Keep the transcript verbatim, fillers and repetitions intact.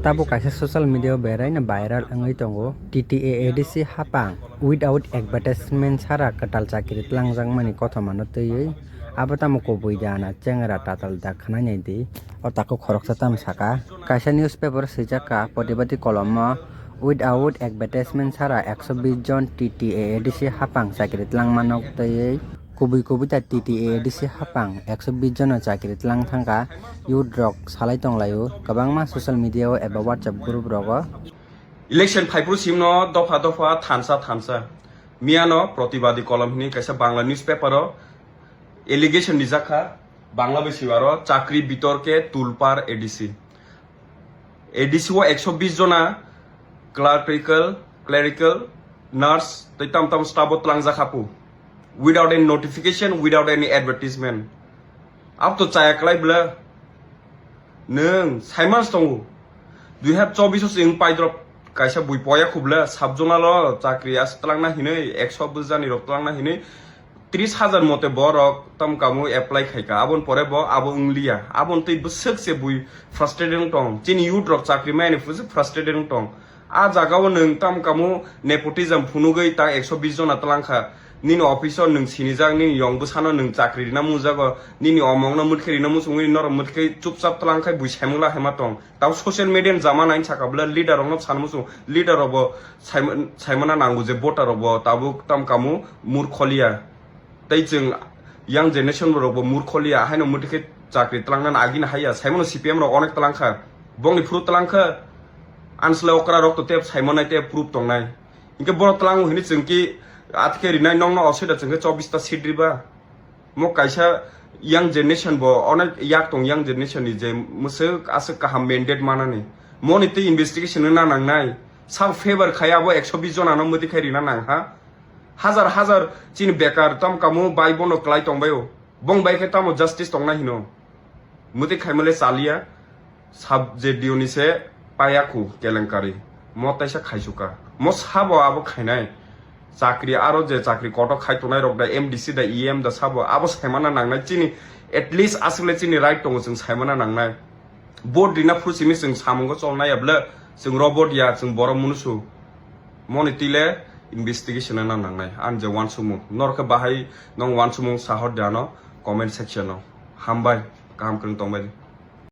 Tabuk kaisa social media o beraino viral wngwi tongo, T T A A D C hapang without advertisement sara kwtal chakri tlangjakmani kothomano twiwi. Abo tamo kubui da na chengra tatal da khwnai nai di. O takhuk khoroksa tamo saka. Kaisa newspaper swijak ka, Pratibadi kolomno, without advertisement sara ekso bish jon T T A A D C hapang chakri tlangmano twiwi. Kubui kubui ta T T A A D C hapang ekso bish jono chakri tlang thangkha, youth rok salai tonglaio, kwbangma social media o eba WhatsApp group rogo. Election phaiphuru simno dopha dopha thansa thansa. Miyano Pratibadi kolom hini kaisa Bangla newspaper o allegation rijakha, Bangla bai siwaro chakri bitorke tulpar A D C. A D C o ekso bish jona clerical, clerical, nurse, tei tam tam staff o tlangjak hapu. Without any notification, without any advertisement. Abo to chaya kwlai bwle. Nwng saimans tongo. Dui hazar chobbish o chwng paidrop kaisa bui poya khuble, sub zonal o chakri as tlangna hinwi, ekso bwjani rok tlangna hinwi, tris hajar mote borok tam kamu apply khaika, aboni pore bo abo wngliya, aboni twi bwswk se bui frustrated wng tong, chini youth rok chakri maya ni frustrated wng tong. A jaga o nwng tam kamu nepotism phunugwi ta ekso bish jona tlangkha, nini office o nwng sinijak, nini yong bwsano nwng chakri rina mujago, nini omong no mwtkhe rina muchungwi norok mwtkhe chupchap tlangkhai bui saimungla haima tong. Tamo social media ni jama nai saka bwle leader rok no sana muchung, leader rok bo saimana nango je voter rok bo tabuk tam kamu murkholiya. Tei chwng young generation rok bo murkholiya, haino mwtwi khe chakri tlangnani agini haiya, saimano C P M rok onek tlangkha, bongni phuru tlangkha, ansle okra rok to tep saimanai tep proof tongnai. Hinkhe borok tlango hini chwng ki atkhe rinai nokno osida chwng khe chobbish ta seat riba. Mo kaisa young generation bo onek yak tong, young generation ni je mwswk aswk kaham mandate manani. Moni tei investigation wngna nangnai. Sabo favor khai abo ekso bish jona no mwtwi khai rina nang ha. Hajar hajar chini bekar tam kamu bai bono kwlai tongbaio. Bong bai khe tamo justice tongna hino. Mwtwi khaimale chaliya. Sub J D O ni se payakhu kelenkari. Mo taisa khaisuka. Mo sabo abo khainai. Chakri aro je chakri koto khai tongnai rok da M D C da E M da sabo abo saimana nangnai chini, at least aswkle chini right tongo chwng saimana nangnai. Vote rina phuru simi chwng samungo cholnai ya bwle, chwng robot ya, chwng borok munusu. Moni tile investigation na nangnai. Ang je wansukmung. Norok khe bahai nong wansukmung sahor de ano comment section o. Hambai, kaham kwrwng tongbai.